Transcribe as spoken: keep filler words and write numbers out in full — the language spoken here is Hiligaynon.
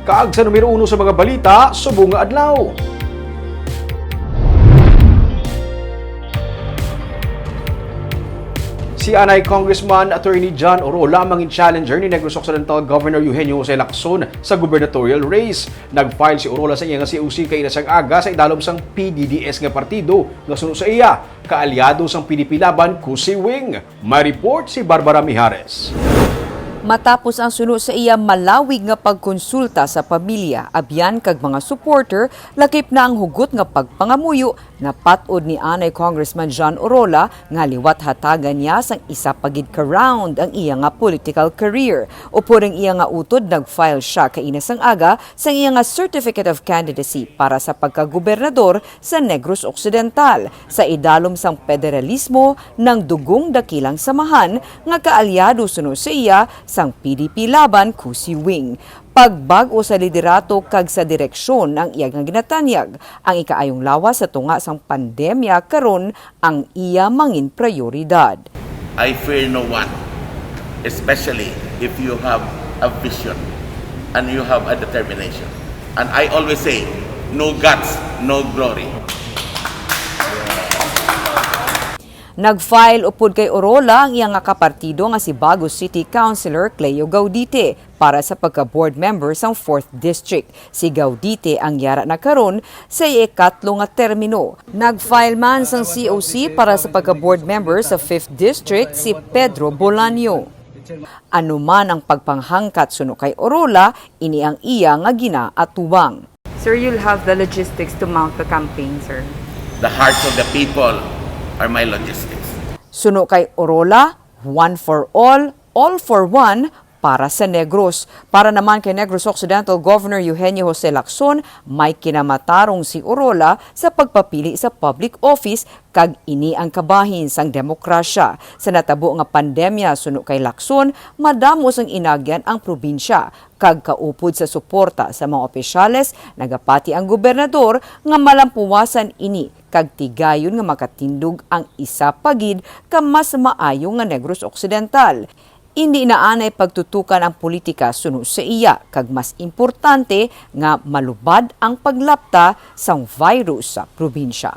Kag sa numero uno sa mga balita subong nga adlaw. Si anay Congressman Attorney John Orola ang mangin challenger ni Negros Occidental Governor Eugenio Jose Lacson sa gubernatorial race. Nag-file si Orola sa iya nga C O C kaina sang aga sa idalom sang P D D S nga partido nga suno sa iya, kaalyado sang P D P Laban, Kusi Wing. May report si Barbara Mijares. Matapos ang suno sa iya malawig nga pagkonsulta sa pamilya, abyan kag mga supporter, lakip na ang hugot nga pagpangamuyo. Napat-od ni anay Congressman John Orola nga liwat hatagan niya sang isa pa gid ka round ang iya nga political career. Upod ang iya nga utod, nag-file siya kaina sang aga sang iya nga Certificate of Candidacy para sa pagkagobernador sa Negros Occidental, sa idalom sang federalismo nang dugong dakilang samahan nga kaalyado suno sa iya sang P D P Laban, Kusi Wing. Pagbag-o sa liderato kag sa direksyon ang iya nga ginatanyag, ang ikaayong lawas sa tunga sang pandemya karon ang iya mangin prioridad. I fear no one, especially if you have a vision and you have a determination. And I always say, no guts, no glory. Nag-file upod kay Orola ang iya nga kapartido nga si Bago City Councilor Cleo Gaudite para sa pagka-board member sang fourth District. Si Gaudite ang yara na karon sa iya ikatlo nga termino. Nag-file man sang C O C para sa pagka-board member sa fifth District si Pedro Bolaño. Ano man ang pagpanghangkat suno kay Orola, ini ang iya nga ginaatubang. Sir, you'll have the logistics to mount the campaign, sir. The hearts of the people are my logistics. Suno kay Orola, one for all, all for one para sa Negros. Para naman kay Negros Occidental Governor Eugenio Jose Lacson, may kinamatarong si Orola sa pagpapili sa public office, kag ini ang kabahin sang demokrasya. Sa natabo nga pandemya suno kay Lacson, madamo sang inagyan ang probinsya, kag kaupod sa suporta sa mga opisyales, nagapati ang gobernador nga malampuwasan ini kag tigayon nga makatindog ang isa pa gid ka mas maayo nga Negros Occidental. Indi na anay pagtutukan ang politika suno sa iya, kag mas importante nga malubad ang paglapta sang virus sa probinsya.